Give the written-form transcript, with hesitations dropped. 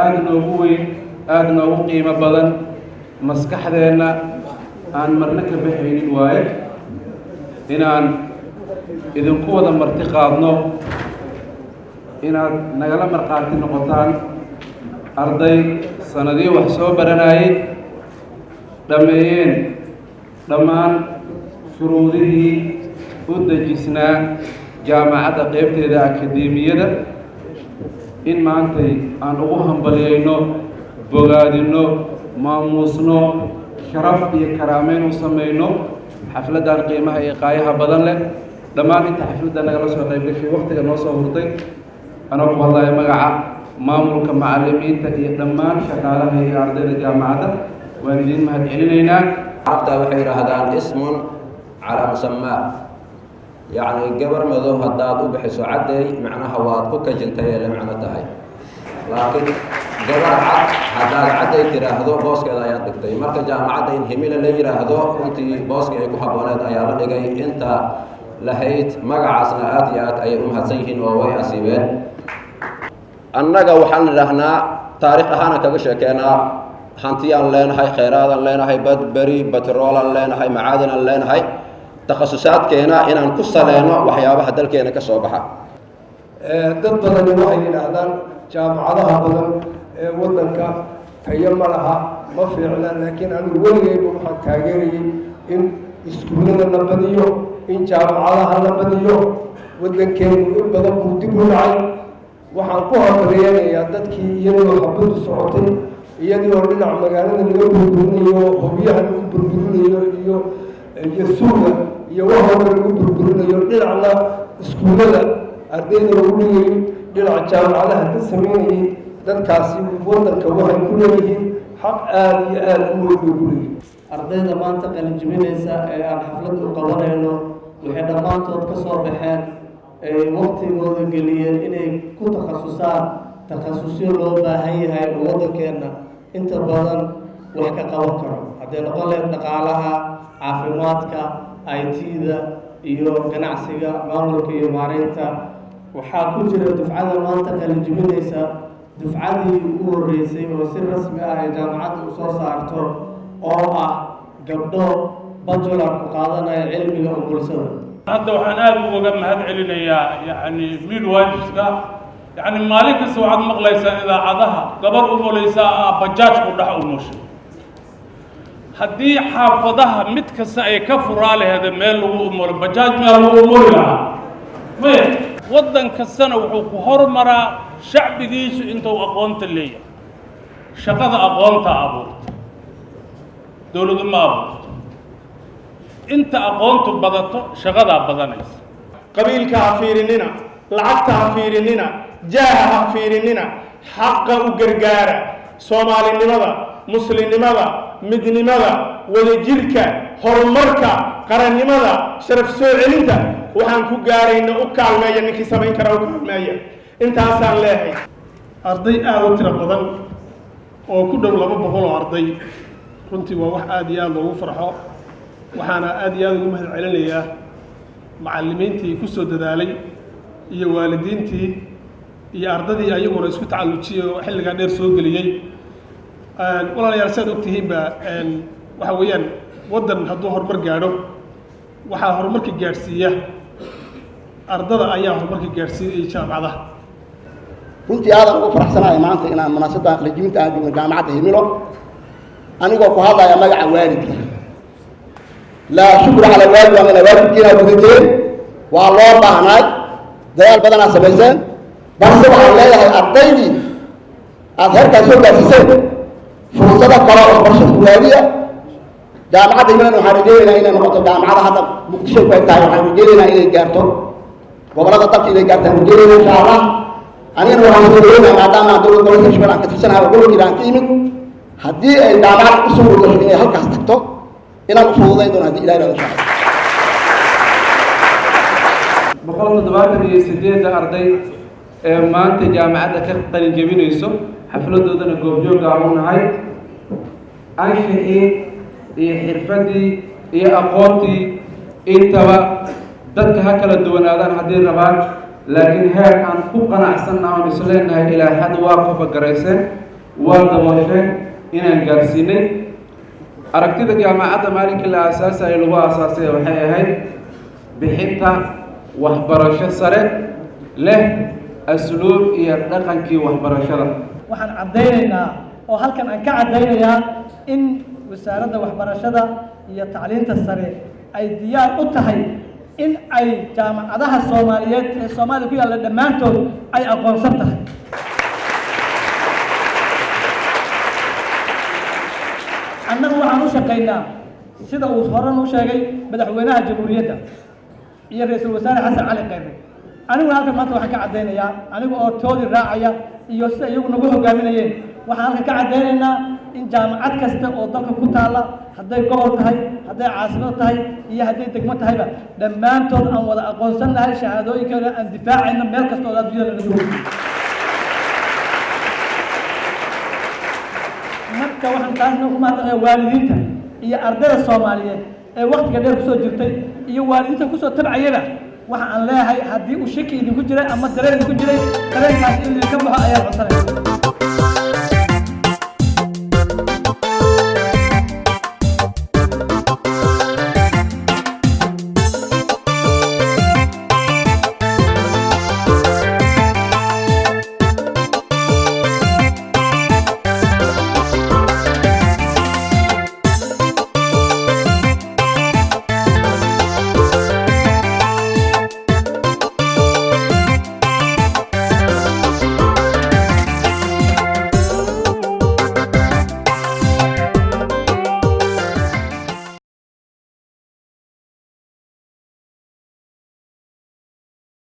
Aada noogu weyn, aada noogu qiimo badan, maskaxdeenna aan marna ka baxaynin waaye inaan idinku wada marti qaadno, inaad nagala markhaati noqotaan arday sanadii wax soo baranayay, dhammeeyeen dhammaan shuruudihii u dejisnaa jaamacadda qeybteeda akadeemiyada, in maantay aan ugu hambaliyayno, bogaadinno, maamuusno, sharaf iyo karaameyn u samayno xafladdan qiimaha iyo qaayaha badan leh. Dhammaan inta xafladda nagala soo qayb gashay, waktiga noo soo hurtay, anoo ku hadlaya magaca maamulka, macallimiinta iyo dhammaan shaqaalaha iyo ardayda jaamacadda, waan idiin mahad celinaynaa. Carabta waxay yidhaahdaan اسم على مسمى, yacni gabar madow haddaad u bixiso caddeey, macnaha waad ku kajintay ee la macno tahay, laakiin gabar cad haddaad cadday tiraahdo, booskeeda ayaad dhigtay. Marka jaamacadda in Himila la yidhaahdo, runtii booskii ay ku habbooneed ayaa la dhigay. Inta lahayd magacaasna aad iyo aad ayay u mahadsan yihiin oo way asiibeen. Annaga waxaan idhaahnaa, taarikh ahaana kaga sheekeenaa, hantiyaan leenahay, kheyraadaan leenahay, badberi batroolaan leenahay, macaadinaan leenahay, takhasusaadkeena inaan ku saleyno waxyaabaha dalkeena ka soo baxa. Dad badani waxay yidhaahdaan jaamacadaha badan ee waddanka tayo ma laha, ma fiicna, laakiin anigu weligayba waxaan taageerayay in iskuullada la badiyo, in jaamacadaha la badiyo. Waddankeenu in badan buu dib u dhacay. Waxaan ku hambaliyeynayaa dadkii iyadoo xabadu socotay, iyadoo dhinac magaalada laga burburinayo, hobyaha lagu burburinayo iyo suuga iyo wax walba lagu burburinayo, dhinacna iskuullada ardayda lagu dhigayo, dhinaca jaamacadaha dad sameynayay. Dadkaasi waddanka waxay ku leeyihiin xaq aada iyo aada u weyn bay ku leeyihiin. Ardayda maanta qalinjibinaysa ee aan xaflad u qabanayno waxay dhammaantood ka soo baxeen, ay waqtigooda geliyeen inay ku takhasusaan takhasusyo loo baahan yahay oo waddankeenna inta badan wax ka qaban karo, hadday noqon lahayd dhaqaalaha, caafimaadka, IT-da iyo ganacsiga, maamulka iyo maareynta. Waxaa ku jira dufcada maanta qalinjibinaysa dufcadii ugu horreysay oo si rasmi ah ay jaamacadda u soo saarto, oo ah gabdho bachelor ku qaadanaya cilmiga umulisada. Hadda waxaan aada ugaga mahad celinayaa, yacni, midwives-ka. Yacni, maalin kasta waxaad maqlaysaa idaacadaha gabar umulaysaa ah bajaajku dhex umushay. Haddii xaafadaha mid kasta ay ka furaa laheeda meel lagu umulo, bajaaj miyaa lagu umuli lahaa? Maya. Waddan kastana wuxuu ku hormaraa shacbigiisu intuu aqoonta leeyahay. Shaqada aqoonta abuurta, dowladu ma abuurto. Inta aqoontu badato, shaqadaa badanaysa. Qabiilka ha fiirinina, lacagta ha fiirinina, jaaha ha fiirinina, xaqa u gargaara, soomaalinimada, muslimnimada, midnimada, wadajirka, horumarka, qarannimada, sharaf soo celinta waxaan ku gaarayna u kaalmeeya. Ninkii samayn kara u kaalmeeya, intaasaan leehay. Arday aada u tiro badan oo ku dhow 200 oo arday, runtii waa wax aada iyo aada loogu farxo. Waxaana aada iyo aada ugu mahad celinayaa macallimiintii ku soo dadaalay iyo waalidiintii iyo ardadii ayaguna isku tacallujiyey oo xilligaa dheer soo geliyey. Walaalayaal, si aad ogtihiinba, waxa weeyaan waddan hadduu horumar gaadho, waxaa horumarka gaadhsiiya ardada ayaa horumarka gaadhsiiya iyo jaamacadaha. Runtii aadan ugu faraxsanahay maanta inaan munaasabada qalinjibinta aan joogno jaamacadda Himilo, anigoo ku hadlaya magaca waalidka. لا شكر على الواجب. Amana waajibkiina gudateen, waa loo baahnaay, dadaal badanaa samayseen, balse waxaan leeyahay ardaydii aada heerkaas soo gaarsiiseen fursado kale oo waxbarasho ku raadiya. Jaamacadda Himilana waxaan rajeynaynaa inay noqoto jaamacada hadda Muqdisho ku eg tahay. Waxaan rajeynaynaa inay gaarto gobolada dalka, inay gaartaan rajeynayna, insha Allah. Anigana waxaan soo dhaweynaa, maadaama aan dowlad gobolka Hirshabelle aan ka tirsanahay oo gobolkiina aan ka imid, haddii ay jaamacad u soo gasho inay halkaas tagto, inaan u fududayn doono haddii Ilahi rado, insha Allah. 178-da arday ee maanta jaamacadda ka qalin jebinayso, xafladoodana goobjoogga aan u nahay, anshixii iyo xirfaddii iyo aqoontii intaba dadka ha kala duwanaadaan haddii rabaan, laakiin heer aan ku qanacsanna oon isleenahay ilaa had waa qofa garayseen. Waa daboosheen inaan gaarsiinay aragtida jaamacadda. Maalinkii la aasaasayay lagu aasaasay waxay ahayd bixinta waxbarasho sare leh asluub iyo dhaqankii waxbarashada. Waxaan caddaynaynaa oo halkan aan ka caddaynayaa in Wasaaradda Waxbarashada iyo Tacliinta Sare ay diyaar u tahay in ay jaamacadaha Soomaaliyeed ee Soomaaliya ku yaalla dhammaantood ay aqoonsan tahay. Annagu waxaan u shaqaynaa sida uu horan u sheegay Madaxweynaha Jamhuuriyadda iyo Ra-iisul Wasaare Xasan Cali Khayre. Aniguna halkan maanta waxaan ka caddaynayaa, aniga oo toodii raacaya iyo sida iyagu nagu hogaaminayeen, waxaan halkan ka caddaynaynaa in jaamacad kasta oo dalka ku taalla, hadday gobol tahay, hadday caasimad tahay iyo hadday degmo tahayba, dhammaantood aan wada aqoonsan nahay, shahaadooyinkeeda aan difaacayno meel kasta oo adduunyada laga joogo. Marka waxaan taasna ku mahadnaqayaa waalidiinta iyo ardayda Soomaaliyeed ee waktiga dheer kusoo jirtay iyo waalidiinta kusoo tabcayaba. Waxa aan leeyahay, haddii uu shaki idinku jiray ama dareen idinku jiray, dareenkaas in idinka baxo ayaan codsanaya.